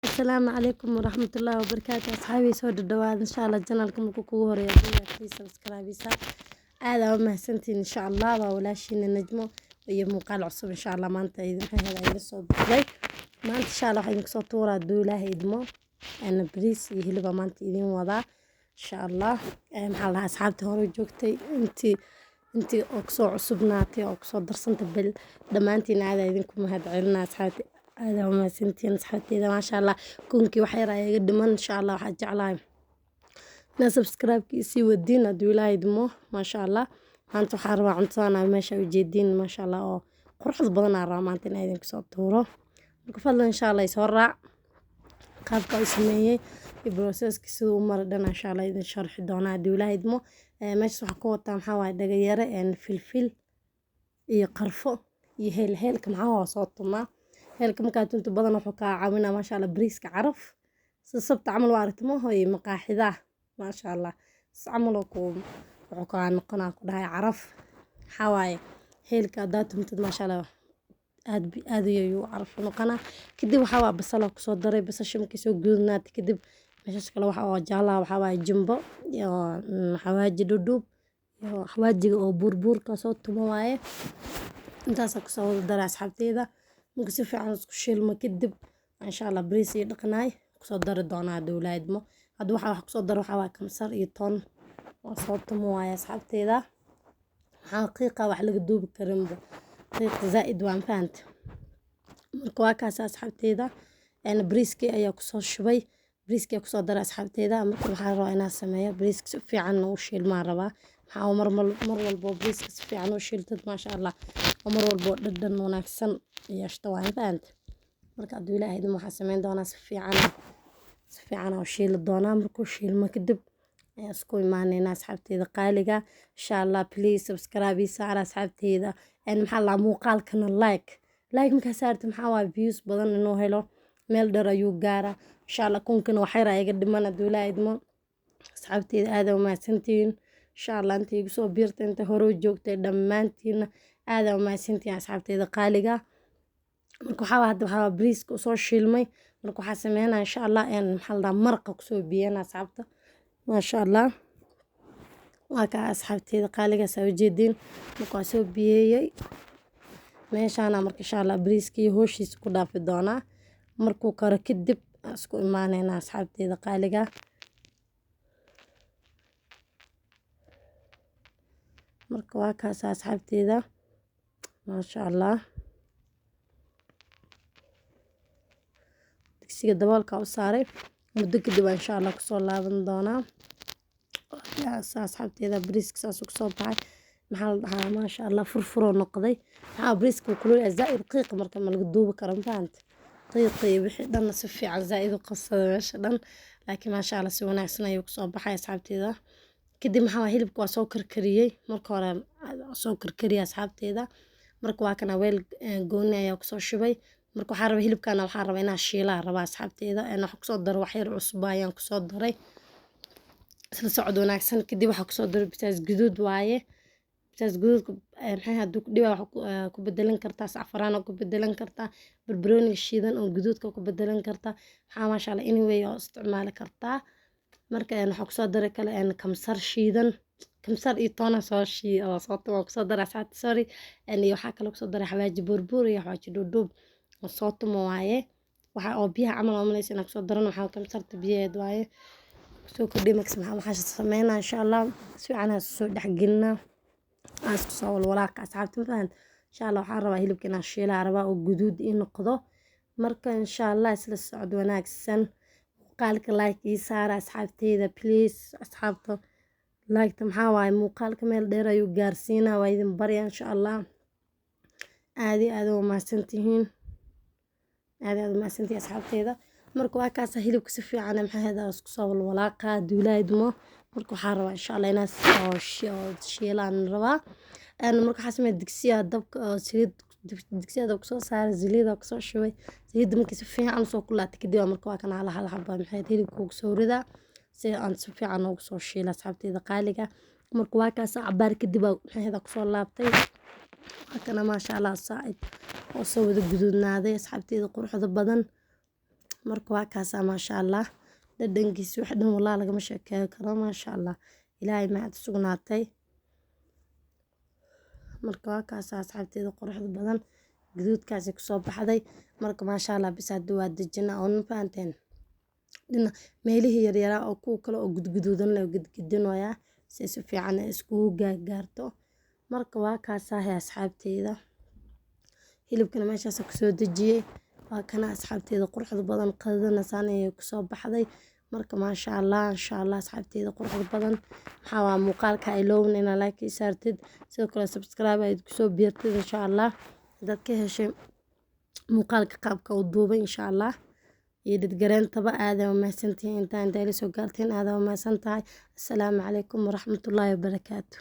Asalaamu calaykum waraxmatullaahi wabarakaatu. Asxaabii, soo dhadhawaada. Insha Allah channelka markuu kugu horeeyo please subscribe isa. Aad aa u mahadsantihiin. Insha Allah waa walaashiina Najmo iyo muuqaal cusub. Insha Allah maanta idin hela idin soo duubay. Maanta insha Allah waxaan idinku soo tuuraa, hadduu Ilaahay idmo, ana bariis iyo hiliba maanta idin wadaa insha Allah. Maxaa la dhahaa, asxaabtii hore joogtay, intii oo kusoo cusubnaatay oo kusoo darsanta bel, dhammaantiin aad aa idinku mahad celinaa. Asxaabta, aad aa u mahadsantihiin. Asxaabteyda, maasha Allah, 1000-kii wax yar ayaa iga dhiman. Insha Allah waxaa jeclahay inaad subscribe-kii sii wadiin, hadduu Ilaahay idmo. Maasha Allah, maanta waxaa rabaa cuntadan meesha ujeediin, maasha Allah, oo quruxda badan aa rabaa maanta inaan idinku soo tuuro. Marka fadlan insha Allah isoo raac. Qaabka u sameeyey iyo processka siduu u mara dhan insha Allah idin sharxi doonaa, hadduu Ilaahay idmo. Meeshas waxaa ku wataa maxaa waaye? Dhagayare, filfil iyo qarfo iyo heel. Heelka maxaa waa? Soo tumaa heelka. Markaa tunto badan wuxuu kaa caawinaa, maasha Allah, bariiska caraf sida sabta camal waa aragti maaho iyo maqaaxidaha, maasha Allah, si camal oo ku wuxuu kaa noqonaa ku dhahay caraf. Maxaa waaye heelka haddaad tuntid, maasha Allah, aad aad ayuu caraf u noqonaa. Kadib waxaa waa basal kusoo daray. Basasha markay soo guduudnaatay kadib, meeshas kale waxa oo jaalaha waxaa waaye jumbo iyo xawaaji dhudhuub iyo xawaajiga oo buurbuurka soo tumo waaye. Intaasaa kusoo wada daray, asxaabteyda. Marka si fiican isku shiilmo kadib, insha Allah bariis iyo dhaqnaay kusoo dari doonaa, hadduu Ilaahay idmo. Hadda waxaa wax kusoo daro waxaa waaye kamsar iyo toon oo soo tumo waaye, asxaabteyda. Maxaa qiiqa wax laga duubi karinba, qiiq zaaid waan fahanta. Marka waa kaas, asxaabteyda, bariiskii ayaa kusoo shubay, bariiskii ayaa kusoo daray, asxaabteyda. Marka waxaa rabaa inaan sameeyo bariiska si fiican u shiilmaan rabaa. Maxaa mar walbo bariiska si fiican u shiiltid, maasha Allah, oo mar walbo dhadhan wanaagsan yeeshto waan fahanta. Marka hadduu Ilaahay idmo, waxaa sameyn doonaa si fiican u shiili doonaa. Markuu shiilmo kadib ayaan isku imaaneynaa, asxaabteyda qaaliga. Insha Allah please subscribe ii saara, asxaabteyda. Maxaa la muuqaalkana like markaa saarta, maxaa waaye, views badan inuu helo, meel dheer ayuu gaaraa insha Allah. 1000-kana wax yar ayaa iga dhiman, hadduu Ilaahay idmo. Asxaabteyda, aad aa u mahadsantihiin. Insha Allah inta igu soo biirtay, inta hore u joogtay, dhammaantiina aad aa u mahadsantihiin, asxaabteyda qaaliga. Marka waxaa hadda waxaa bariiska usoo shiilmay. Marka waxaa sameynaa insha Allah, maxaa la dhahaa, maraqa kusoo biyana, asxaabta. Maasha Allah, waa kaa, asxaabteyda qaaliga, saa ujeediin. Marka waa soo biyeeyey meeshaana. Marka insha Allah bariiskii hooshiisa ku dhaafi doonaa. Markuu karo kadib aan isku imaaneynaa, asxaabteyda qaaliga. Marka waa kaas, asxaabteyda, maasha Allah. Digsiga daboolka u saaray, muddo kadib aan insha Allah kusoo laaban doonaa, asxaabteyda. Bariiska saas kusoo baxay, maxaa la dhahaa, maasha Allah, furfuroo noqday. Maxaa bariiska kulul zaaid qiiq, marka ma laga duubi karo, ma fahante? Qiiqi iyo wixii dhanna si fiican zaaid u qabsaday meesha dhan, laakiin maasha Allah, si wanaagsan ayuu kusoo baxay, asxaabteyda. Kadib maxaa hilibka waa soo karkariyey. Marka hore soo karkariyey, asxaabteyda. Marka waa kana, weel gooni ayaa kusoo shubay. Marka waxaa rabaa hilibkana, waxaa rabaa inaan shiilaa rabaa, asxaabteyda. Waxaan kusoo daray wax yar cusbo ayaan kusoo daray. Isla socod wanaagsan. Kadib waxaa kusoo daray bisaas guduud waaye. Bisaas guduudka maxay hadduu ku dhibaa, waxaa ku bedelan kartaa sacfaraan, ku bedelan kartaa barbarooniga shiidan oo guduudka ku bedelan kartaa. Maxaa, maasha Allah, anyway oo isticmaali kartaa. Marka waxaa kusoo daray kale kamsar shiidan, kamsar iyo toona soo shii oo soo tumo kusoo daray, asxaabta, sorry. Iyo waxaa kale kusoo daray xawaaji buurbuur iyo xawaaji dhuudhuub oo soo tumo waaye. Waxa oo biyaha camal oo malaysa inaan kusoo daran, waxaa kamsarta biyaheed waaye soo kordhiy. Marka maxaa sameynaa insha Allah, si fiican aan soo dhexgelinaa, aan isku soo walwalaaqa, asxaabta, ma fahant? Insha Allah waxaan rabaa hilibka inaan shiilaa rabaa oo guduud ii noqdo. Marka insha Allah isla socod wanaagsan. Muuqaalka like ii saara, asxaabteyda, please. Asxaabta, like-ta maxaa waaye, muuqaalka meel dheer ayuu gaarsiinaa. Waa idin barya insha Allah. Aad iyo aad u mahadsantihiin, aad iyo aad u mahadsantihiin, asxaabteyda. Marka waa kaasa, hilibka si fiican maxaa hada isku soo walwalaaqa, hadduu Ilaahay idmo. Marka waxaa rabaa insha Allah inaan soo shiilaan rabaa. Marka waxaa sameeyay digsiya dabka saliid, digsiya dabka soo saaray, saliida kusoo shubay. Saliidda markii si fiican usoo kulaatay kadib, marka waa kana hal hal xaba maxay hilibka ugu soo ridaa si aan si fiican ugu soo shiila, asxaabteyda qaaliga. Marka waa kaasa, cabaar kadib maxay hada kusoo laabtay. Waa kana, maasha Allah, saaid oo soo wada guduudnaaday, asxaabteyda quruxda badan. Marka waa kaasaa, maasha Allah, dhadhankiisa wax dhan walaa lagama sheekeyn karo. Maasha Allah, Ilaahay mahad sugnaatay. Marka waa kaasaa, asxaabteeda quruxda badan, gaduudkaasi kusoo baxday. Marka maasha Allah, bis hadda waa dejina oo ma fahanteen. Dhina meelihii yaryaraa oo kuwa kale oo gudguduudan la gedgedinoyaa si si fiican ay iskugu gaargaarto. Marka waa kaasaa, asxaabteyda, hilibkana meeshaas kusoo dejiyey. Waa kana, asxaabteyda quruxda badan, qadadana saan ayay kusoo baxday. Marka maasha Allah, insha Allah, asxaabteyda quruxda badan, maxaa waa muuqaalka iloowin inaa like ii saartid, sidoo kale subscribe aad kusoo biirtid, insha Allah, hadaad ka heshay muuqaalka qaabka u duubay, insha Allah, iyo dadgareentaba. Aad aa umahadsantihiin intaa ila soo gaarteen, aad aa umahadsan tahay. Assalaamu calaykum waraxmatullaahi wabarakaatu.